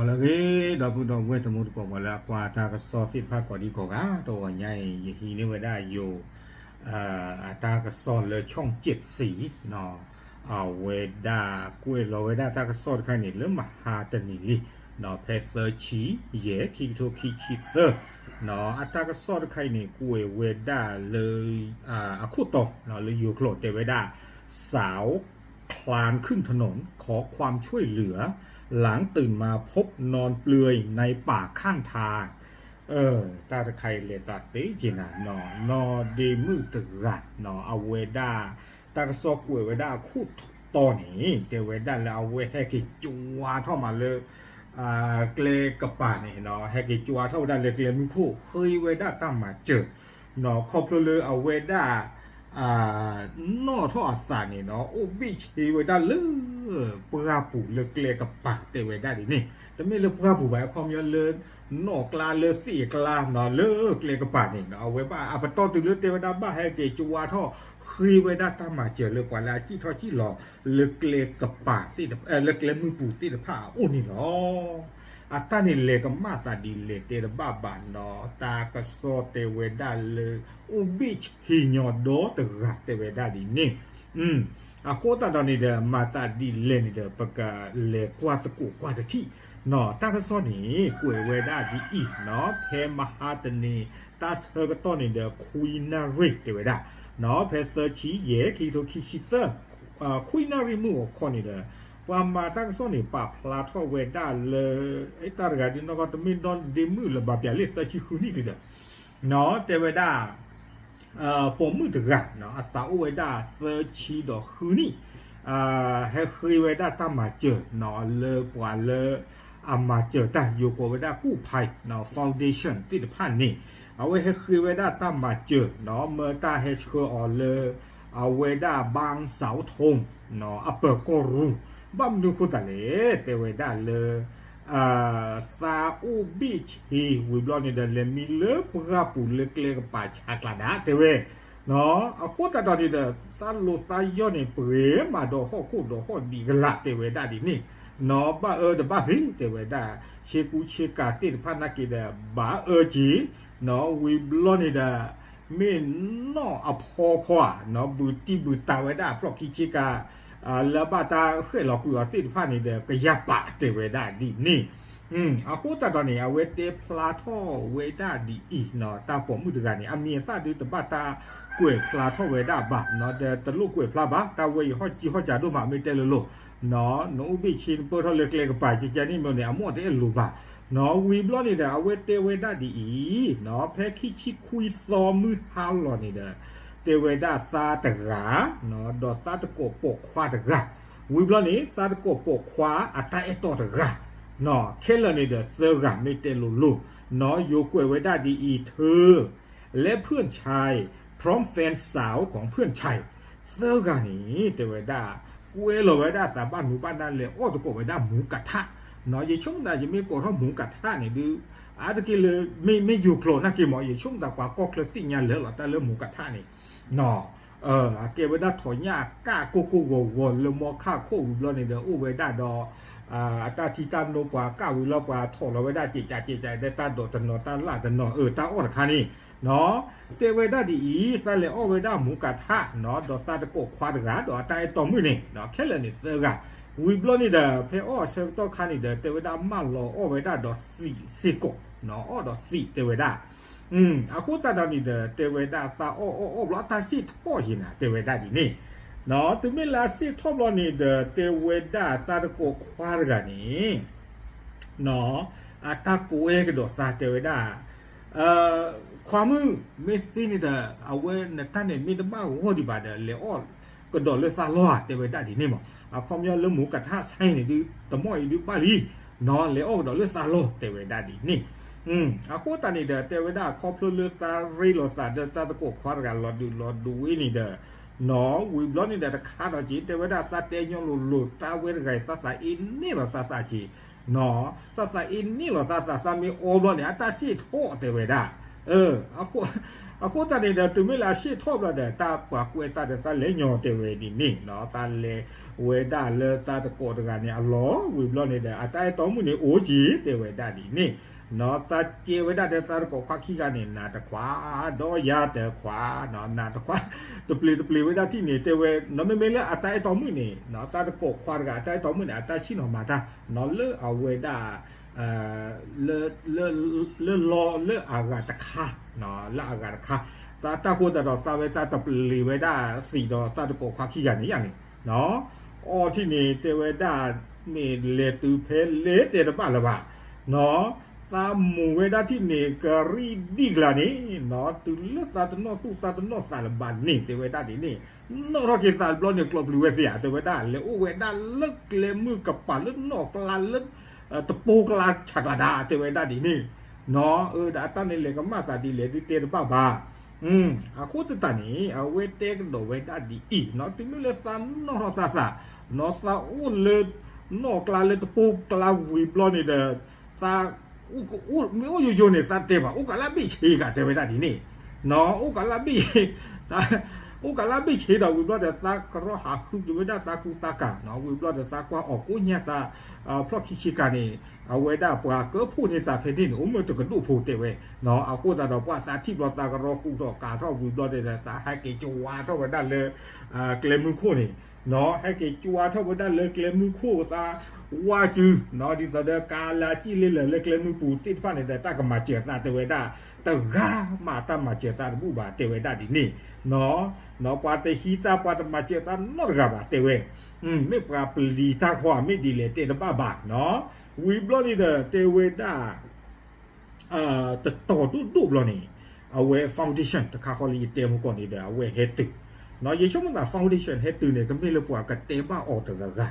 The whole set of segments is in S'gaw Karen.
လၢအဂ့ၤ ဒီပုၢ်ဒီဝဲၢ်တံၤသကိး ပှၤလၢအကွၢ်တၢ်ကစီၣ်သ့ၣ်တဖၣ်ကိးဒံကိးဂၤ, တဂီၤညါအံၤ ယဟံးန့ၢ်ဝဲဒၣ်ယိၤ အတၢ်ကစီၣ်လၢ ช่องเจ็ดสี အဝဲဒၣ်ကွဲးလီၤဝဲဒၣ်တၢ်ကစီၣ်တခါအံၤန့ၣ် လၢမဟါတနံၤလံ, ဖဲသၢဆံယဲၢ် ခံကထိခံဆံသၢ, အတၢ်ကစီၣ်တခါအံၤန့ၣ် ကွဲးဝဲဒၣ်လၢ အခိၣ်တီ လၢယိၤကျိာ်တဲဝဲဒၣ် สาวคลานขึ้นถนนขอความช่วยเหลือ หลังตื่นมาพบนอนเปลือยในป่าข้างทาง တၢ်တခါအံၤလဲၤသးသ့က့ၤနၤ, နီၢ်ဒ့မုၣ်တဂၤ အဝဲဒၣ် တၢ်ကစီၣ်ကွဲးဝဲဒၣ်အခိၣ်တီန့ၣ် တဲဝဲဒၣ်လၢအဝဲဟဲက့ၤကၠွါထီၣ်မးလၢ ကျဲကပၤန့ၣ်, ဟဲက့ၤကၠွါထီၣ်ဝဲဒၣ်လၢကျဲမုၢ်ခိၣ် ဃ့ဝဲဒၣ်တၢ်မၤစၢၤ, ခီဖျိလၢအဝဲဒၣ် နီၣ်ထီၣ်အသးန့ၣ် အိၣ်ဘ့ၣ်ဆ့ဝဲဒၣ်လၢ ပှၢ်ပူၤလၢကျဲကပၤတဲဝဲဒၣ်ဒ်န့ၣ်, တမ့ၢ်လၢပှၢ်ပူၤဘၣ် အခီပညီလၢ နီၣ်ကျါလၢသ့ၣ်အကျါ လၢကျဲကပၤန့ၣ် အဝဲဘၣ်အပတီၢ်တုၤလၢတဲဝဲဒၣ်ဘၣ်ဟဲက့ၤကၠွါထီၣ် ဃ့ဝဲဒၣ်တၢ်မၤစၢၤလၢပှၤလၢအစံၣ်ထီၣ်စံၣ်လီၤ လၢကျဲကပၤ လၢကျဲမုၢ်ပူၤသ့ၣ်တဖၣ်အအိၣ်န့ၣ်လီၤ. အတၢ်န့ၣ်လဲၤကမၣ်သးဒ်လဲၣ်တဲတဘၣ်ဘၣ်နီၤ, တၢ်ကစီၣ်တဲဝဲဒၣ်လၢ အိၣ်ဘ့ၣ်ဆ့ညီဒီတဂၤတဲဝဲဒၣ်ဒ်န့ၣ်, အဃိသတးဒီးန့ၣ်ဒီး မၤသးဒ်လဲၣ်န့ၣ်ဒီး ပကလဲၤကွၢ်သကိးကွၢ်တထံၣ်, တၢ်ကစီၣ်န့ၣ် ကွဲးဝဲဒၣ်ဒ်အံၤနီၤ, ဖဲမဟါတနံၤ တၢ်ဆၢကတီၢ်န့ၣ်ဒီး ခွံနၣ်ရံၣ်တဲဝဲဒၣ်, ဖဲသၢဆံယဲၢ် ခံကထိခံဆံသၢ ခွံနၣ်ရံၣ်မုၢ်ဂီၤခီန့ၣ်ဒီး ပှၤမၤတၢ်ကစီၣ်န့ၣ် ပာ်ဖျါထီၣ်ဝဲဒၣ်လၢ တၢ်တဂၤဒ်နီၢ်ကီၢ် တမ့ၢ်နီၢ်ဒ့မုၣ်လၢၤဘၣ် ပျးလံ သၢဆံဃုနံၣ်က့ၤဒီး တဲဝဲဒၣ် ပိာ်မုၣ်တဂၤ အသးအိၣ်ဝဲဒၣ်သၢဆံဒီးဃုနံၣ်, ဟဲဃ့ဝဲဒၣ်တၢ်မၤစၢၤ လၢပှၤလၢ အမၤစၢၤတၢ်ယိၤကိးဝဲဒၣ် ကူၣ်ဖး foundation သ့ၣ်တဖၣ်န့ၣ်, အဝဲဟဲဃ့ဝဲဒၣ်တၢ်မၤစၢၤ မၢတၢ်ဟဲဆှၢအီၤလၢ အဝဲဒၣ် ဘၣ်စၢ်အိၣ်ထိ အပၢၤကီၢ်ရူၢ်, ဘၣ်မနုၤဃိသတးလဲၣ် တဲဝဲဒၣ်လၢ သးအိၣ်ဘ့ၣ်ဆ့ဝံၤဘျီန့ၣ်ဒီး လဲၤမံလၢပှၢ်ပူၤလၢကျဲကပၤဆးကျးဒၣ်တဲဝဲ, အဃိသတးဒီးန့ၣ်ဒီး သးလိၤသးယီၢ်န့ၣ် ပှဲၤမးဒီးဟီၣ်ခိၣ်ဒီးဟီၣ်ဒံးကလာ်တဲဝဲဒၣ်ဒ်န့ၣ်, ဘၣ်အၢတဘၣ်သ့ တဲဝဲဒၣ်, ဆ့ကူဆ့ကၤသ့ၣ်တဖၣ်နာ်က့ဒီး ဘၣ်အၢက့ၤ, ဝံၤဘျီန့ၣ်ဒီး မ့ၢ်နီၢ်အဖီခီဧါ ဘုးတံၢ်ဘုးတၢ်ဝဲဒၣ်အဖျီၣ်ခံဆ့ကၤ လၢဘၣ်တၢ်ဃဲၣ်လီၤကွံာ်အီၤသ့ၣ်တဖၣ်န့ၣ်ဒီး ကယၢ်ပာ်တဲဝဲဒၣ်ဒ်န့ၣ်, အဃိသတးဒီးန့ၣ် အဝဲတဲဖျါထီၣ်ဝဲဒၣ်ဒ်အံၤနီၤ, တၢ်ပိာ်မုၣ်တဂၤန့ၣ် အမံၤအသၣ်ဒုးတဘၣ်တၢ်ကွဲးဖျါထီၣ်ဝဲဒၣ်ဘၣ်နီၤ, ဒီးတလိၣ်ကွဲးဖျါဘၣ်, တၢ်ဝဲအံၤဟီၣ်ကံဟီၣ်ကးဒိၣ်မး မ့ၢ်တဲလိၤလိၤ, နအိၣ်ဘ့ၣ်ဆ့နပၢၢ်ထီၣ်လၢကျဲကပၤကကန့ၣ်မ့ၢ်န့ၣ် အမိၢ်တအဲၣ်လိၤဘၣ်နီၤ, ဝံၤဘျီန့ၣ်ဒီး အဝဲတဲဝဲဒၣ်ဒ်အံၤနီၤ, ဖဲခံဆံခွံသီမုၢ်ဟါလီၤန့ၣ်ဒီး တဲဝဲဒၣ်သးတဂၤ ဒီးသးတကိးပိာ်ခွါတဂၤ, ဝံၤဘျီန့ၣ် သးတကိးပိာ်ခွါအတၢ်အဲၣ်တီတဂၤ, ခဲလၢာ်န့ၣ်ဒီးသၢဂၤမ့ၢ်တဲလိၤလိၤ, ယိၤကွဲးဝဲဒၣ်ဒ်အံၤ เธอและเพื่อนชาย พร้อมแฟนสาวของเพื่อนชาย သၢဂၤန့ၣ် တဲဝဲဒၣ် ကွဲလီၤဝဲဒၣ်သးဘၣ်နူဘၣ်နၢ်လဲၤအီၣ်သကိးဝဲဒၣ်မူကထၣ်, ယဆိကမိၣ်သး ယမ့ၢ်ကိးထီၣ်မူကထၣ်န့ၣ်ဒုး အါတက့ၢ်လၢ မ့ၢ်ယိၤကျိာ်နာ်က့မး ယဆိကမိၣ်သးပှၤကီၢ်ချၢသ့ၣ်ညါလၢာ်လီၤတၢ်လၢမူကထၣ်န့ၣ် အကဲဝဲဒၣ်ထိးညၣ်ကၣ်ကိၢ်ကိၢ်ဂီၤဂီၤလၢမီခၣ်ခိၣ်ဝံၤဘျီန့ၣ်ဒီး အိၣ်ဝဲဒၣ်ဒီး အတၢ်ထံတၢ်နိပှၤကၣ်ဝံၤလီၤ ပှၤထိးလီၤဝဲဒၣ်စဲးကးစဲးကး ဒဲတၢ်ဒိးတနီၤတၢ်လၣ်တနီၤ အၢ တၢ်အီၣ်တခါန့ၣ် တဲဝဲဒၣ်ဒ်အံၤ သးလဲၤအီၣ်ဝဲဒၣ်မူကထၣ်နီၤ ဒီးသးတကိးခွါတဂၤ ဒီးအတၢ်အဲၣ်တီမုၣ်န့ၣ် ခဲလၢာ်န့ၣ်သၢဂၤ, ဝံၤဘျီန့ၣ်ဒီး ဖဲအီၣ်အဆၢကတီၢ်ခါန့ၣ်ဒီး တဲဝဲဒၣ်မၢလီၤအီၣ်ဝဲဒၣ်ဒီးသံးစ့ၢ်ကီး, အီၣ်ဒီးသံးတဲဝဲဒၣ် အဃိသတးဒီးန့ၣ်ဒီး တဲဝဲဒၣ်သးအီၣ်အီၣ်အီၣ်ဘျီ အတၢ်စံၣ်ထီၣ်ယံၤနၤ တဲဝဲဒၣ်ဒ်န့ၣ်, တုၤမ့ၢ်လၢအစံၣ်ထီၣ်ဘျီန့ၣ်ဒီး တဲဝဲဒၣ်သးတကိးခွါတဂၤန့ၣ် အတၢ်ကိးဝဲကဒီးသးတဲဝဲဒၣ်, ခွါမုၣ် မ့ၢ်သ့န့ၣ်ဒီး အဝဲနတၢ်န့ၣ်မ့ၢ်တဘၣ်ဂီၢ်ဒံးဘၣ်ဒီး လဲၤအီၣ်ကဒီးလၢသးလီၤဧါ တဲဝဲဒၣ်ဒ်န့ၣ်မး, အခီပညီလၢမူကထၣ်ဆဲန့ၣ်ဒုး တမီၢ်အံၤဒုးဘၣ်လံ, လဲၤအီၣ်ကဒီးလၢသးလီၤ တဲဝဲဒၣ်ဒ်န့ၣ်, အဃိသတးန့ၣ်ဒီး တဲဝဲဒၣ်ခီဖျိလၢသးရ့လိာ်သးဒီးတၢ်သကိးခွါတဂၤလီၤဒုးလီၤဒုးဝဲန့ၣ်ဒီး ဝံၤဘျီန့ၣ်ဒီးတခါဒီးက့ၤ တဲဝဲဒၣ်သးတဲညီလိၤလိၤ တၢ်ဝဲတဂၤအံၤ သးသးအ့န့ၢ်လီၤသးသးက့ၤ သးသးအ့န့ၢ်လီၤသးသး သးမ့ၢ်အီဘျီန့ၣ် အတၢ်စံၣ်ထီၣ်တဲဝဲဒၣ်, အဃိ အဃိသတးန့ၣ်ဒီး တုၤမ့ၢ်လၢအဆ့ၣ်ထီၣ်ဘျီဒီး တၢ်ပှၤကွဲးသးဒီးသးလဲၤညီတဲဝဲဒ်န့ၣ်နီၤ, သးလဲၤဝဲဒၣ်လၢသးသကိးတဂၤန့ၣ်အလီၢ် ဝံၤဘျီန့ၣ်ဒီး အတၢ်အဲၣ်တီမုၣ်န့ၣ်အိၣ်က့ၤတဲဝဲဒၣ်ဒ်န့ၣ်နီၤ, သးကဲဝဲဒၣ်ဒီးသးသကိးခွါခံဂၤန့ၣ် နၤတခွါ ဒီးယၤတခွါနီၤ, နၤတခွါ တပျ့ၤတပျ့ၤဝဲဒၣ်ထံၣ်န့ၣ် တဲဝဲနီၤ, မ့မ့ၢ်လၢအတၢ်အဲၣ်တီမုၣ်န့ၣ်နီၤ, သးသကိးခွါတဂၤအတၢ်အဲၣ်တီမုၣ်န့ၣ် အတၢ်ဆံၣ်နီၤမၤတၢ်နီၤ လၢအဝဲဒၣ် လၢ လၢ လၢလီလၢအဂၤတခါ, လၢအဂၤတခါ, သးတၢ်ဃိသတးဒီး သးဝဲသးတပျ့ၤဝဲဒၣ်သံးဒီးသးသကိးခွါခံဂၤန့ၣ်ယၤန့ၣ်, အီထံၣ်န့ၣ် တဲဝဲဒၣ် မ့ၢ်လဲၤတုၤဖဲလဲၣ်တဲတဘၣ်လၢၤဘၣ်, သးမူၤဝဲဒၣ်ထံၣ်န့ၣ် ကရံၣ်ဒံၣ်ကျါန့ၣ်နီၤ, တုၤလၢသးတနီၣ်သူၣ်သးတနီၣ်သးလၢၤဘၣ်န့ၣ် တဲဝဲဒၣ်ဒ်န့ၣ်, နီၣ်ထီၣ်က့ၤသးဘျီန့ၣ် ကျိးပျံၤဝဲသ့ဧါ တဲဝဲဒၣ် လဲၤအိၣ်ဝဲဒၣ်လၢကျဲမုၢ်ကပၤလၢနီၣ်ကျါလၢ တပိကျါဆးကျါဒၣ် တဲဝဲဒၣ်ဒ်န့ၣ်နီၤ, အၢ ဒီးအတၢ်န့ၣ်လဲၤကမၣ်သးဒ်လဲၣ် ဒုးတဲတဘၣ်ဘၣ်, အဃိသတးန့ၣ် အဝဲတဲကဒီးဝဲဒၣ်ဒ်အံၤနီၤ, တုၤမ့ၢ်လၢသးနီၣ်ထီၣ်သးသးနီၤ, သးအိၣ်လၢ နီၣ်ကျါလၢတပိကျါဝံၤဘျီန့ၣ်ဒီး သး မ့ၢ်အိၣ်ယိယိန့ၣ် သးတဲဘၣ် အိၣ်ကးလၢဘ့ၣ်ဆ့ကး တဲဝဲဒၣ်ဒ်န့ၣ်နီၤ, အိၣ်ကးလၢဘ့ၣ် အိၣ်ကးလၢဘ့ၣ်ဆ့ဒီး ဝံၤဘျီဒီး သးကရီဟးဃုက့ၤဝဲဒၣ်သးကူသးကၤနီၤ, ဝံၤဘျီဒီး သးကွၢ်အီၣ်ကိးညါသး ဖျီၣ်ခံဆ့ကၤန့ၣ် အဝဲဒၣ်ပှၤကဖိးန့ၢ်သးဖဲန့ၣ်န့ၣ် အိၣ်မ့ၢ်တကဒိၣ်ဖိတဲဝဲနီၤ, အဃိသတးဒီး ပှၤသးထံၣ်ဘျီသးကရီကူထီၣ်ကၤထီၣ်ဝံၤဘျီဒီး သးဟဲက့ၤကဝါထီၣ်ဝဲဒၣ်လၢ ကျဲမုၢ်ခိၣ်န့ၣ်နီၤ, ဟဲက့ၤကဝါထီၣ်ဝဲဒၣ်လၢကျဲမုၢ်ခိၣ်သးဝါစုနီၤ, ဒ်သိးဒီးကၤလၢကံၣ်လ့လၢာ်လၢကျဲမုၢ်ပူၤသ့ၣ်တဖၣ်န့ၣ်ဒီး တၢ်ကမၤစၢၤသးတဲဝဲဒၣ် တဂၤမးတၢ်မၤစၢၤသးတဘူၣ်ဘၣ် တဲဝဲဒၣ်ဒ်န့ၣ်နီၤ, ပှၤတဟံးသးပှၤတမၤစၢၤသးနီတဂၤဘၣ်တဲဝဲ, မ့ၢ်ပှၤပျံၤတၢ်ခီဧါ မ့ၢ်ဒ်လဲၣ်တဲတဘၣ်ဘၣ်နီၤ, ဝံၤဘျီန့ၣ်ဒီး တဲဝဲဒၣ် တတီၤဒိၣ်ဒိၣ်ဘျီန့ၣ် အဝဲ foundation တခါဃီလၢယတဲမူကီၢ်န့ၣ်ဒီး အဝဲဟဲတုၤနီၤ, ယဆိကမိၣ်သး foundation ဟဲတုၤန့ၣ် တမ့ၢ်လၢပှၤကတဲဘၣ်အီၤတဂၤဂၤ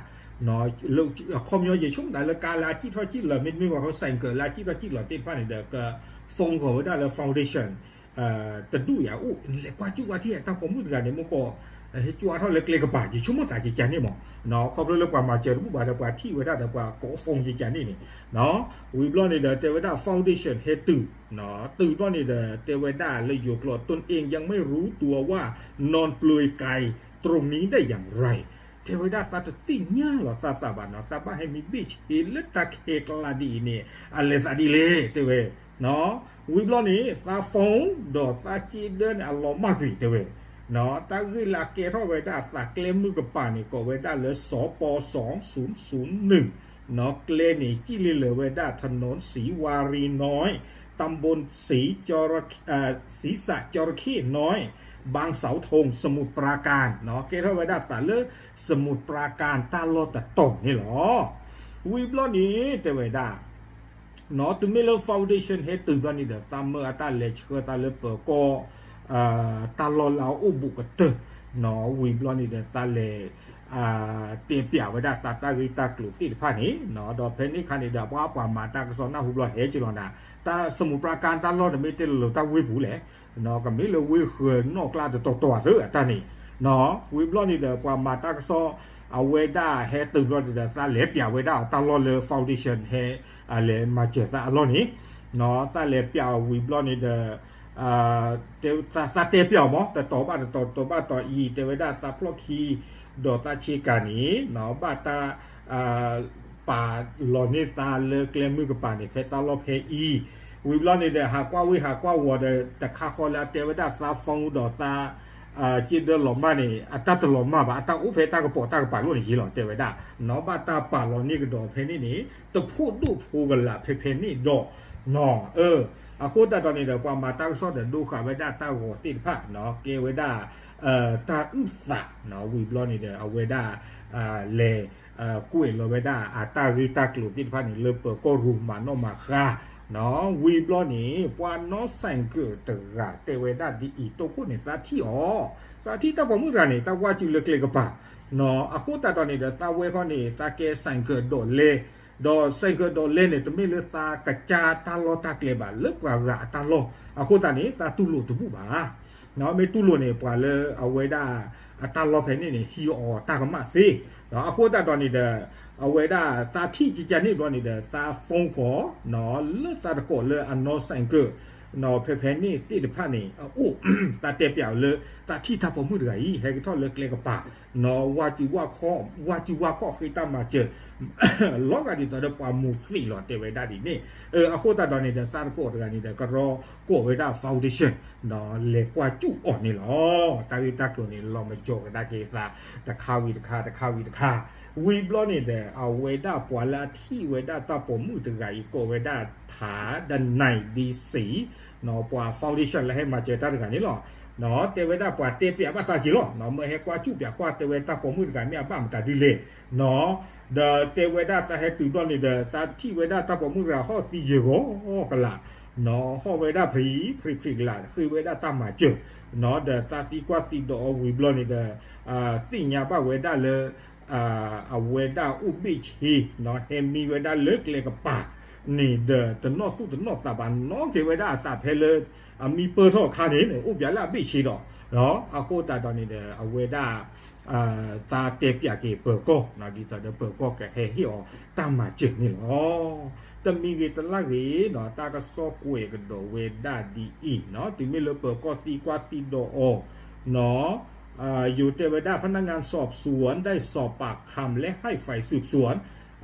အခီပညီ ယဆိကမိၣ်သးလၢကၤလၢကံၣ်ထီၣ်ကံၣ်လၢာ် မ့တမ့ၢ်ဘၣ်ဃီ ဆိုင်ကယ် လၢကံၣ်ထီၣ်ကံၣ်လၢာ်သ့ၣ်တဖၣ်န့ၣ်ဒီး က phone ဃီၤဝဲဒၣ်လၢ foundation တဒူၣ်ယၤအိၣ် လဲၤကွၢ်ကၠူၣ်ကွၢ်ထံၣ် တၢ်ပိာ်မုၣ်တဂၤန့ၣ် မ့ၢ်ကီး ဟဲကၠွါထီၣ်လၢကျဲကပၤ ယဆိကမိၣ်သးကကန့ၣ်မး, ခီဖျိလၢပှၤမၤစၢၤတဘူၣ်ဘၣ်ဒီး ပှၤထံၣ်ဝဲဒၣ်ဒီး ပှၤကိး phone ကကန့ၣ်န့ၣ်, ဝံၤဘျီန့ၣ်ဒီး တဲဝဲဒၣ် foundation ဟဲတုၤ တုၤဘျီန့ၣ်ဒီး တဲဝဲဒၣ်လၢယိၤကျိာ် ตนเองยังไม่รู้ตัวว่านอนเปลือยกายตรงนี้ได้อย่างไร တဲဝဲဒၣ်သးတသ့ၣ်ညါလီၤသးသးဘၣ်နီၤ, သးဘၣ်ဟဲမံဘ့ၣ်ဆ့လၢတၢ်ခဲကျါဒ်အံၤန့ၣ် အလဲၤသးဒ်လဲၣ်တဲဝဲ, ဝံၤဘျီန့ၣ် သး phone ဒီးသးစ့ဒၢန့ၣ် အလီၤမၢ်ကွံာ်တဲဝဲ, တၢ်ဂ့ၢ်လၢအကဲထီၣ်ဝဲဒၣ်သးကျဲမုၢ်ကပၤန့ၣ် ကိးဝဲဒၣ်လၢ สป สองศูนย์ศูนย์หนึ่ง နီၤ, ကျဲန့ၣ် ကံၣ်လ့လၢာ်ဝဲဒၣ် ถนนศรีวารีน้อย ตำบลศรีจระ ศรีษะจระเข้น้อย บางเสาธง สมุทรปราการ နီၤ, ကဲထီၣ်ဝဲဒၣ်သးလၢ สมุทรปราการ တၢ်လီၢ်တတီၤန့ၣ်လီၤ. ဝံၤဘျီန့ၣ် တဲဝဲဒၣ် နီၤ, တုၤမ့ၢ်လၢ foundation ဟဲတုၤဘျီန့ၣ်ဒီး သးမၢအတၢ်လဲၤဆှၢသးလၢပၢၤကီၢ် တၢ်လီၢ်လၢအအိၣ်ဘူးကတၢၢ်, နီၤ, ဝံၤဘျီန့ၣ်ဒီး သးလဲၤ တဲပျးဝဲဒၣ်သးတၢ်ဂ့ၢ်တၢ်ကျိၤသ့ၣ်တဖၣ်န့ၣ်, ဒီးဖဲန့ၣ်အခါန့ၣ်ဒီး ပှၤပှၤမၤတၢ်ကစီၣ်နၢ်ဟူဘျီဟဲက့ၤလီၤနၤ, တၢ် สมุทรปราการ တၢ်လီၢ်န့ၣ်မ့ၢ်တဲလိၤလိၤတၢ်ဝ့ၢ်ပူၤလဲၣ်, ကမ့ၢ်လၢဝ့ၢ်ဃၢၤနီၣ်ကျါတတီၤတီၤအသၢအတၢ်န့ၣ်, နီၤ, ဝံၤဘျီန့ၣ်ဒီး ပှၤမၤတၢ်ကစီၣ် အဝဲဒၣ်ဟဲတုၤဘျီန့ၣ်ဒီး သးလဲၤပျးဝဲဒၣ်တၢ်လီၢ်လၢ foundation ဟဲ လဲၤမၤစၢၤသးအလီၢ်န့ၣ်, နီၤ, သးလဲၤပျးဝံၤဘျီန့ၣ်ဒီး သးတဲပျးအီၤမး တတီၤဘၣ်တတီၤ တတီၤဘၣ်တတီၤအံၤ တဲဝဲဒၣ်သးဖျီၣ်ခံ ဒီးသးဆ့ကၤန့ၣ် နီၤ, ဘၣ်တၢ် ပာ်လီၤန့ၢ်သးလၢကျဲမုၢ်ကပၤန့ၣ် ဖဲတၢ်လီၢ်ဖဲအံၤ, ဝံၤဘျီန့ၣ်ဒီး ဟးကွၢ်ဝ့ၢ်ဟးကွၢ်ဝီၤဒီး တခါဃီလၢအတဲဝဲဒၣ်သး phone ဒီးသး စ့ဒၢလီၤမၢ်န့ၣ် အတၢ်တလီၤမၢ်ဘၣ် အတၢ်အိၣ်ဖဲတၢ်ကပိာ်တၢ်ကပၤလိၣ်န့ၣ်ယ့လီၤ တဲဝဲဒၣ်, နီၤ, ဘၣ်တၢ်ပာ်လီၤန့ၢ်ကဒီးဖဲန့ၣ်န့ၣ် တဖိဒိၣ်ဖိကလာ်ဖဲဖဲန့ၣ်ဒီး, နီၤ, အဃိသတးဒီးန့ၣ်ဒီး ပှၤမၤတၢ်ကစီၣ်ဒီး ဒိဃာ်ဝဲဒၣ်တၢ်ဂီၤသ့ၣ်တဖၣ် နီၤ, ကဲဝဲဒၣ် တၢ်အုၣ်သး နီၤ, ဝံၤဘျီန့ၣ်ဒီး အဝဲဒၣ် လဲၤ ကွဲးလီၤဝဲဒၣ်အတၢ်ဂ့ၢ်တၢ်ကျိၤသ့ၣ်တဖၣ်န့ၣ် လၢပၢၤကီၢ်ရူၤ မၤနီၣ်မၤဃါ, နီၤ, ဝံၤဘျီန့ၣ် ပှၤနီၣ် ဆိုင်ကယ် တဂၤတဲဝဲဒၣ်ဒ်အံၤ တိခိၣ်န့ၣ် သးထံၣ်အီၤ, သးထံၣ်တၢ်ပိာ်မုၣ်တဂၤန့ၣ် တၢ်ဝါစုလၢကျဲကပၤ, နီၤ, အဃိသတးဒီးန့ၣ်ဒီး သးဝဲခီန့ၣ် သးကဲ ဆိုင်ကယ် ဒိးလဲ, ဒီး ဆိုင်ကယ် ဒိးလဲန့ၣ် တမ့ၢ်လၢသးကစၢ်တၢ်လီၢ်တၢ်ကျဲဘၣ် လၢပှၤဂၤအတၢ်လီၢ်, အဃိသတးန့ၣ် သးတူၢ်လိာ်တဘူၣ်ဘၣ် နီၤ, မ့ၢ်တူၢ်လိာ်န့ၣ် ပှၤလၢအဝဲဒၣ်အတၢ်လီၢ်ဖဲန့ၣ်န့ၣ် ဟံးအီၤတၢ်ကမၣ်သ့, နီၤ, အဃိသတးဒီးန့ၣ်ဒီး အဝဲဒၣ်သးထံၣ်ကကန့ၣ်ဘျီန့ၣ်ဒီး သး phone ဃီၤ, နီၤ, လၢသးတကိးလၢအနီၣ် ဆိုင်ကယ် ဖဲဖဲန့ၣ်သ့ၣ်တဖၣ်န့ၣ် အအိၣ် သးတဲပၠးအီၤလၢ သးထံၣ်တၢ်ပိာ်မုၣ်တဂၤအံၤ ဟဲက့ၤထီၣ်လၢကျဲကပၤ နီၣ် ဝါစုဝါခီၣ် ဝါစုဝါခီၣ်ဃ့တၢ်မၤစၢၤ လီၤဂာ်ဒ်သိးဒီးပှၤမူၤသံးလီၤ တဲဝဲဒၣ်ဒ်န့ၣ်. အဃိသတးဒီးန့ၣ်ဒီး သးတကိးတဂၤန့ၣ်ဒီး ကရီကိးဝဲဒၣ် foundation ဒီးလဲၤကွၢ်စူၣ်အီၤန့ၣ်လီၤ. တၢ်ဂ့ၢ်တၢ်ကျိၤန့ၣ် လီၤမၠီၤကဒါက့ၤသး တခါဝံၤတခါ တခါဝံၤတခါ ဝံၤဘျီန့ၣ်ဒီး အဝဲဒၣ်ပှၤလၢအထံၣ်ဝဲဒၣ်တၢ်ပိာ်မုၣ်တဂၤအံၤ ကိးဝဲဒၣ်ထါ ဒီးနံၣ်ဒံစံး ပှၤ foundation လၢဟဲမၤစၢၤတၢ်တဂၤန့ၣ်လီၤ. တဲဝဲဒၣ်ပှၤတဲပၠးဘၣ်သးက့ၤလီၤ. မ့ၢ်ဟဲကွၢ်စူၣ်ပၠးကွၢ် တဲဝဲတၢ်ပိာ်မုၣ်တဂၤမ့ၢ်အဘၣ်မတၤဒ်လဲၣ် ဒီးတဲဝဲဒၣ်သးဟဲတုၤဘျီန့ၣ်ဒီး သးထံၣ်ဝဲဒၣ်တၢ်ပိာ်မုၣ်တဂၤဟီၣ်သံယဲၢ်ဂီၤကလး နီၣ် ဟီၣ်ဝဲဒၣ်ဖံးဖံးဖံးကလး ဃ့ဝဲဒၣ်တၢ်မၤစၢၤ နီၣ် ဒီးသးသံကွၢ်သံဒိးအီၤဝံၤဘျီန့ၣ်ဒီး သ့ၣ်ညါဘၣ်ဝဲဒၣ်လၢ အဝဲဒၣ်အိၣ်ဘ့ၣ်ဆ့ နီၣ် ဟဲမံဝဲဒၣ်လၢကျဲကပၤန့ၣ်ဒီး တနီၣ်သူၣ်တနီၣ်သးဘၣ် နီၣ်က့ၤဝဲဒၣ်အသးဖဲလၢ အမံပၢၢ်ထီၣ်အခါန့ၣ် အိၣ်ပၠးလၢအဘ့ၣ်ဆ့ဒီး အဃိသတးဒီးန့ၣ်ဒီး အဝဲဒၣ် သးတဲပၠးက့ၤပၢၤကီၢ် ဒ်သိးဒီးပၢၤကီၢ်ကဟဲဟ့ၣ်အီၤတၢ်မၤစၢၤန့ၣ်လီၤ. တမံၤဂ့ၤတလၢ်ဂ့ၤ နီၣ် တၢ်ကစီၣ်ကွဲးကဒီးဝဲဒၣ်ဒ်အံၤ နီၣ် တုၤမ့ၢ်လၢပၢၤကီၢ်သံကွၢ်သံဒိးအီၤ နီၣ် ယိၤတဲဝဲဒၣ် พนักงานสอบสวนได้สอบปากคำและให้ฝ่ายสืบสวน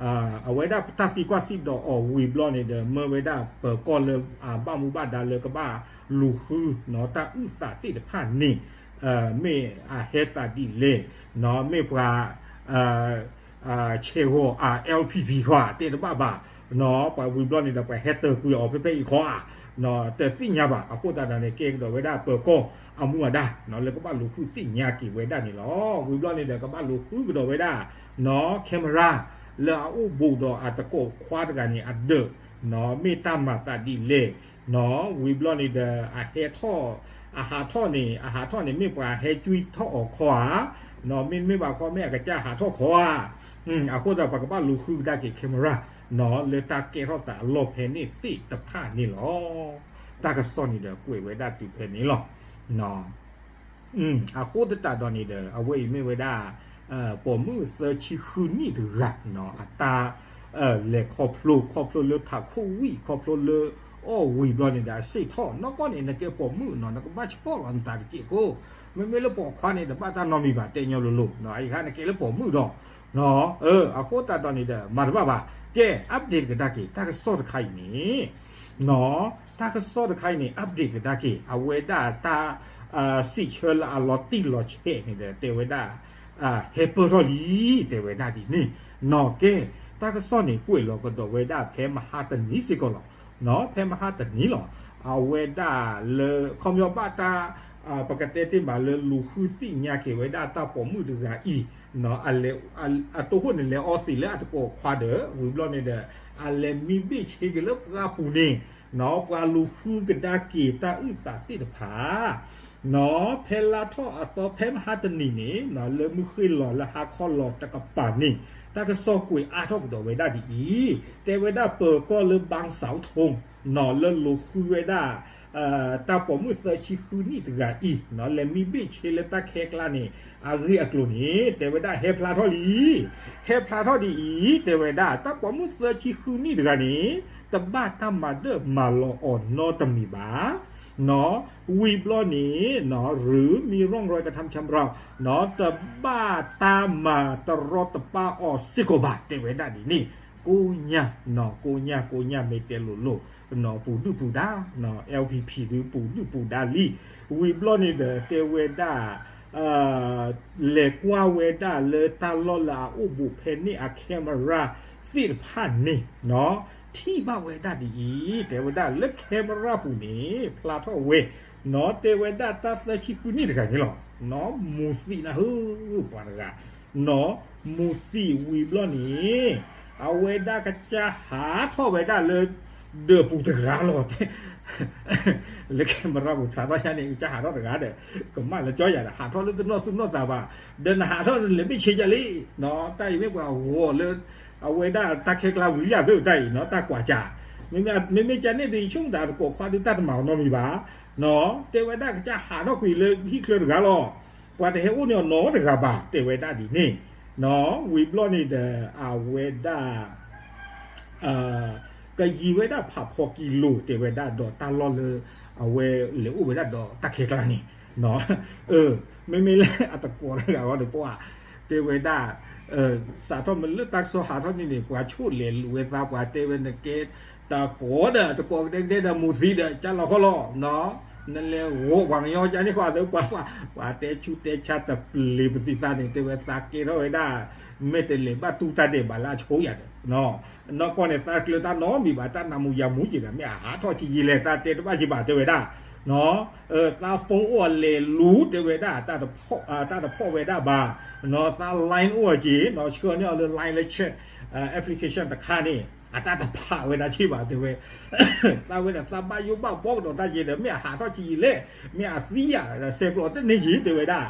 အဝဲဒၣ်တၢ်သံကွၢ်သံဒိးအီၤဝံၤဘျီန့ၣ်ဒီး မၢဝဲဒၣ်ပတၢ်သံကွၢ်သံဒိးအီၤဝံၤဘျီန့ၣ်ဒီး မ့ၢ်ဝဲဒၣ်ပၢၤကီၢ်လၢအဘၣ်မူဘၣ်ဒါလၢကဘၣ်လူၤဃု နီၣ် တၢ်အုၣ်သးသ့ၣ်တဖၣ်န့ၣ် မ့ၢ်အဟဲသးဒ်လဲၣ် နီၣ် မ့ၢ်ပှၤ ဆဲးဂီၤအ LPP ခီဧါ တဲတဘၣ်ဘၣ် နီၣ် ပှၤဝံၤဘျီန့ၣ်ဒီး ပှၤဟဲတၢၤကွံာ်အီၤဖဲဖဲအံၤခီဧါ နီၣ် တသ့ၣ်ညါဘၣ်. အဃိသတးဒီးန့ၣ် ကဲကဒီးဝဲဒၣ်ပၢၤကီၢ်အမူအဒါ နီၣ် လၢကဘၣ်လူၤဃုသ့ၣ်ညါက့ၤဝဲဒၣ်န့ၣ်လီၤ. ဝံၤဘျီန့ၣ်ဒီး ကဘၣ်လူၤဃုကဒီးဝဲဒၣ် နီၣ် camera လၢအအိၣ်ဘူးဒီးအတကိးခွါတဂၤန့ၣ်အဒၢး နီၣ် မ့ၢ်တၢ်မၤသးဒ်လဲၣ် နီၣ် ဝံၤဘျီန့ၣ်ဒီး အဟဲထီၣ် အဟးထီၣ်န့ၣ် အဟးထီၣ်န့ၣ် မ့ၢ်ပှၤဟဲကွံထီၣ်အီၤခီဧါ နီၣ် မ့တမ့ၢ်ဘၣ်ခီ မ့ၢ်အကစၢ်ဟးထီၣ်ခီဧါ အဃိသတးပှၤကဘၣ်လူၤဃုကဒါက့ၤ camera နီၣ် လၢတၢ်ကဲထီၣ်သးအလီၢ်ဖဲန့ၣ်သ့ၣ်တဖၣ်န့ၣ်လီၤ. တၢ်ကစီၣ်န့ၣ်ဒီးကွဲးဝဲဒၣ်တုၤဖဲန့ၣ်လီၤ. အဃိသတးဒီးန့ၣ်ဒီး အဝဲအံၤမ့ၢ်ဝဲဒၣ် ပိာ်မုၣ်သၢဆံဃုနံၣ်တဂၤ နီၣ် အတၢ် လဲၤခီဖျိ ခီဖျိလၢထးခိၣ်ဝံၣ် ခီဖျိလၢအီၣ်ဝံၤဘျီန့ၣ်ဒီး အစံးထီၣ် နီၢ်ကီၢ်န့ၣ် နကဲပိာ်မုၣ်နီၣ် နကဘၣ်ဆီၣ်လီၤနသးတစဲးဖိ မ့မ့ၢ်လၢပိာ်ခွါန့ၣ် တဘၣ်တၢ်နီတမံၤဘၣ် တဲညီလိၤလိၤ အအံၤခါနကဲလၢပိာ်မုၣ်ဒီး အဃိသတးဒီးန့ၣ်ဒီး မၤတဘၣ်ဘၣ် ကဲ update ကဒါက့ၤ တၢ်ကစီၣ်တခါအံၤန့ၣ် နီၣ် တၢ်ကစီၣ်တခါအံၤန့ၣ် update ကဒါက့ၤ အဝဲဒၣ်တၢ် စံးဆၢလၢအလီၤတံၢ်လီၤဆဲးန့ၣ်ဒီး တဲဝဲဒၣ် ဟဲပၢၢ်ထီၣ်လံ တဲဝဲဒၣ်ဒ်န့ၣ် နီၣ် ကဲ တၢ်ကစီၣ်န့ၣ် ကွဲးလီၤကဒီးဝဲဒၣ်ဖဲမဟါတနံၤစ့ၢ်ကီးလီၤ. နီၣ် ဖဲမဟါတနံၤလီၤ. အဝဲဒၣ်လၢ ခီပညီဘၣ်တၢ် ပကတဲတ့ၢ်မးလၢလူၤဃုသ့ၣ်ညါက့ၤဝဲဒၣ်တၢ်ပိာ်မုၣ်တဂၤအံၤ နီၣ် အလဲၤ အတိၢ်ဃိၣ်န့ၣ် လဲၤအီသံးလၢအတကိးခွါဒီး ဝံၤဘျီန့ၣ်ဒီး အလဲၤမံဘ့ၣ်ဆ့က့ၤလၢပှၢ်ပူၤန့ၣ် နီၣ် ပှၤလူၤဃုကဒါက့ၤတၢ်အုၣ်သးသ့ၣ်တဖၣ် နီၣ် ဖဲလါထီၣ်အသီ ဖဲမဟါတနံၤန့ၣ် နီၣ် လၢမုၢ်ဃ့ၢ်လီၤလၢဟါခီလီၤတကပၤန့ၣ် တၢ်ကစီၣ်ကွဲးအါထီၣ်ကဒီးဝဲဒၣ်ဒ်အံၤ တဲဝဲဒၣ်ပၢၤကီၢ်လၢ ဘၣ်စးထိ နီၣ် လၢလူၤဃုဝဲဒၣ် တၢ်ပိာ်မုၣ်သၢဆံဃုနံၣ်တဂၤအံၤ နီၣ် လဲၤမံဘ့ၣ်ဆ့လၢတၢ်ခဲကျါန့ၣ် အဂ့ၢ်အကျိၤန့ၣ် တဲဝဲဒၣ်ဟဲဖျါထီၣ်လံ ဟဲဖျါထီၣ်ဒ်အံၤ တဲဝဲဒၣ် တၢ်ပိာ်မုၣ်သၢဆံဃုနံၣ်တဂၤန့ၣ် တဘၣ်တၢ်မၤဒၢၣ်မၤလီၤအီၤနီတမံၤဘၣ် နီၣ် ဝံၤဘျီန့ၣ် နီၣ် หรือมีร่องรอยกระทำชำเรา နီၣ် တဘၣ်တၢ်မၤတရီတပါအီၤစ့ၢ်ကီးဘၣ် တဲဝဲဒၣ်ဒ်န့ၣ် ကိးညါ နီၣ် ကိးညါ ကိးညါ မ့ၢ်တဲလိၤလိၤ နီၣ် ပူၤဒုၣ်ပူၤဒါ နီၣ် LPP ဒုးပူၤဒုၣ်ပူၤဒါလံ ဝံၤဘျီန့ၣ်ဒီး တဲဝဲဒၣ် လဲၤကွၢ်ဝဲဒၣ်လၢတၢ်လီၢ်လၢအအိၣ်ဘူးဖဲန့ၣ်အ camera သ့ၣ်တဖၣ်န့ၣ် နီၣ် ထံၣ်ဘၣ်ဝဲဒၣ်ဒ်အံၤ တဲဝဲဒၣ်လၢ camera ပူၤန့ၣ် ဖျါထီၣ်ဝဲ နီၣ် တဲဝဲဒၣ်တၢ်သၢဆံဃုနံၣ်တဂၤန့ၣ်လီၤ နီၣ် မူၤသံးနၢ်ဟၢ ပှၤတဂၤ နီၣ် မူၤသံးဝံၤဘျီန့ၣ် အဝဲဒၣ်ကစၢ်ဟးထီၣ်ဝဲဒၣ်လၢ ဒၢးပူၤတဂၤလီၤ လၢ camera ပူၤဖျါထီၣ်ယါန့ၣ် ကစၢ်ဟးထီၣ်တဂၤဒီး ကမၣ်လၢကၠီယၤဒီး ဟးထီၣ်လၢတနီၣ်သူၣ်နီၣ်သးဘၣ် ဒီးနဟးထီၣ်လဲၤဘ့ၣ်ဆ့ယၤလံ နီၣ် တၢ်အံၤမ့ၢ်ပှၤဂီၤလၢ အဝဲဒၣ်တၢ်ခဲကျါဝံၤလံသ့ၣ်တၢ်အံၤ နီၣ် တၢ်ကွၢ်စၢ် မ့မ့ၢ်ကန့ၣ်ဒီး ယဆိကမိၣ်သးတကိးခွါဒုးတၢ်တမၤအီၤနီတမံၤဘၣ် နီၣ် တဲဝဲဒၣ်ကစၢ်ဟးထီၣ်ကွံာ်လၢဟံၣ်ချၢတဂၤလီၤ ပှၤတဟဲအိၣ်န့ၢ်အီၤနီတဂၤဘၣ် တဲဝဲဒၣ်ဒ်န့ၣ် နီၣ် ဝံၤဘျီန့ၣ်ဒီး အဝဲဒၣ် အ ကယံၤဝဲဒၣ်ဖးဖီကံလိၤ တဲဝဲဒၣ်ဒီးတၢ်လီၢ်လၢ အဝဲလဲၤအိၣ်ဝဲဒၣ်ဒီးတၢ်ခဲကျါန့ၣ်, မ့မ့ၢ်လၢအတကိးတဂၤဃီန့ၣ်ပှၤ တဲဝဲဒၣ် စးထီၣ်မ့ၢ်လၢတၢ်ကစီၣ်ဟးထီၣ်န့ၣ်န့ၣ် ပှၤဆိၣ်လဲၤလူၤဝဲသး ပှၤတဲဝဲနကဲ တကိးဒီး တကိးကဒဲကဒဲဒီးမူၤသံဒီး ကၢ်လီၤခီလီၤ နလဲၤဂီၤပှၤကညီကန့ၣ်ဃီသၢပှၤ ပှၤတဲဆူးတဲဆါတပျ့ၤပသံသးန့ၣ် တဲဝဲသးကဲထီၣ်ဝဲဒၣ် မ့ၢ်တလဲၤဘၣ်တူၢ်တၢ်ဒဲးဘးလၢအဆိယၤဒီး နီၢ်ကီၢ်န့ၣ် သးကျၢၤတၢ်နီတမံၤဘၣ် တၢ်နးမူၤယၤမူၤက့ၤဒီး မ့ၢ်အဟးထီၣ်ဆံးယံာ်လဲၣ် သးတဲတဘၣ်ယံာ်ဘၣ် တဲဝဲဒၣ် သး phone အိၣ်အလဲၤလူၤ တဲဝဲဒၣ် တၢ်တဖီၣ်ဝဲဒၣ်ဘၣ် သး line အိၣ်အက့ၤ ဆှၢန့ၢ်အီၤလၢ line လၢ chat application တခါန့ၣ် အတၢ်တဖးဝဲဒၣ်ဆံးဘၣ် တဲဝဲ သးဝဲဒၣ်သးဘၣ်ယိၣ်ဘၣ်ဘီကဒီးတၢ်က့ၤဒီး မ့ၢ်အဟးထီၣ်ဆံးယံာ်လဲၣ် မ့ၢ်အသံယၤဒီး ဆဲးကျိးတန့ၢ်က့ၤ တဲဝဲဒၣ်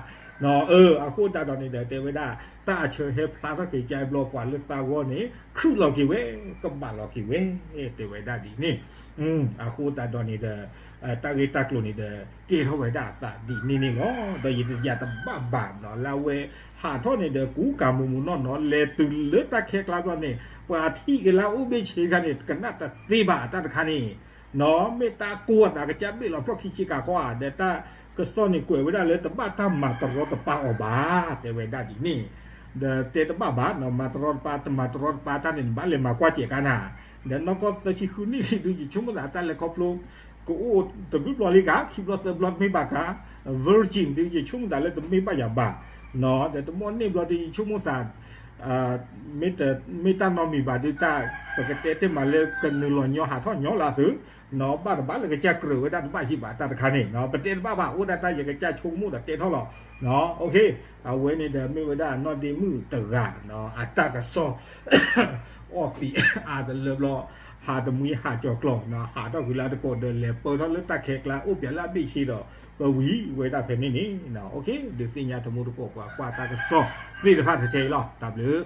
အဃိသတးဒီးန့ၣ်ဒီး တဲဝဲဒၣ် တၢ်အဆၢဟဲဖျါထီၣ်က့ၤကဘျီ ပှၤလၢသးဂီၢ်န့ၣ် ခုၣ်လီၤက့ၤဝဲ ကဘၣ်လီၤက့ၤဝဲ တဲဝဲဒၣ်ဒ်န့ၣ် အဃိသတးဒီးန့ၣ်ဒီး တၢ်ဂ့ၢ်တၢ်ကျိၤန့ၣ်ဒီး ကဲထီၣ်ဝဲဒၣ်အသးဒ်န့ၣ်န့ၣ်လီၤ. ဒီးယတယၤတဘၣ်ဘၣ်နီၤ လၢအဝဲဟးထီၣ်န့ၣ်ဒီး ကူကၤမူးမူးနီၢ်နီၢ် လဲၤတုၤလၢတၢ်ခဲကျါဘျီန့ၣ် ပှၤထံၣ်က့ၤလၢအအိၣ်ဘ့ၣ်ဆ့တခါန့ၣ် ကနၣ်တသ့ဘၣ်အတၢ်တခါန့ၣ် မ့ၢ်တၢ်ကိၢ်အသးကစၢ်ဘ့ၣ်လီၤဖျီၣ်ခံဆ့ကၤခီဧါ ဒီးတၢ်ကစီၣ်န့ၣ်ကွဲးဝဲဒၣ်လၢတဘၣ်တၢ်မၤတရီတပါအီၤဘၣ် တဲဝဲဒၣ်ဒ်န့ၣ် ဒီးတဲတဘၣ်ဘၣ်နီၤ မၤတရီတပါ တမၤတရီတပါတၢ်န့ၣ် နဘၣ်လဲၤမၤကွၢ်စဲးကါနၤ ဒီးနီၢ်ကီၢ်သၢဆံဃုနံၣ်လံဒုး ယဆိကမိၣ်သးတၢ်လဲၤခီဖျိ ကအိၣ်တဘျုးဘျီလံကါ ခံဘျီသၢဘျီတမ့ၢ်ဘၣ်ကါ virgin ဒုး ယဆိကမိၣ်သးလၢတမ့ၢ်ဘၣ်ယၤဘၣ် ဒီးတမီၢ်န့ၢ်ဘျီဒုး ယဆိကမိၣ်သး မ့ၢ်တၢ်နီတမံၤဘၣ်ဒုးတၢ် ပကတဲတ့ၢ်မးလၢကနုာ်လီၤညီဟးထီၣ်ညီလၢသု ဘၣ်တဘၣ်လၢကစၢ်ကြၢးဝဲဒၣ်တဘၣ်ယံာ်ဘၣ်တၢ်တခါန့ၣ် ပတဲတဘၣ်ဘၣ် အိၣ်ဒၣ်တၢ်ယကစၢ်ဆိကမိၣ်ဒီးတဲထီၣ်လီၤ အဝဲန့ၣ်ဒီးမ့ၢ်ဝဲဒၣ်နီၢ်ဒ့မုၣ်တဂၤ အတၢ်ကစီၣ် အီၣ်သံးအါတလၢဘျီ ဟးတမှံဟးကၠီၤကျီၤ ဟးထီၣ်ကွံာ်လၢအတကိးဒီး လဲၤပၢထီၣ်လၢတၢ်ခဲကျါ အိၣ်ပၠးလၢအဘ့ၣ်ဆ့ဒီး ပဝံၤဝဲဒၣ်ဖဲန့ၣ်န့ၣ် ဒုးသ့ၣ်ညါတမူတကိးပှၤကွၢ်တၢ်ကစီၣ်သ့ၣ်တဖၣ်ထဲထဲအံၤလီၤ တၢ်ဘျုး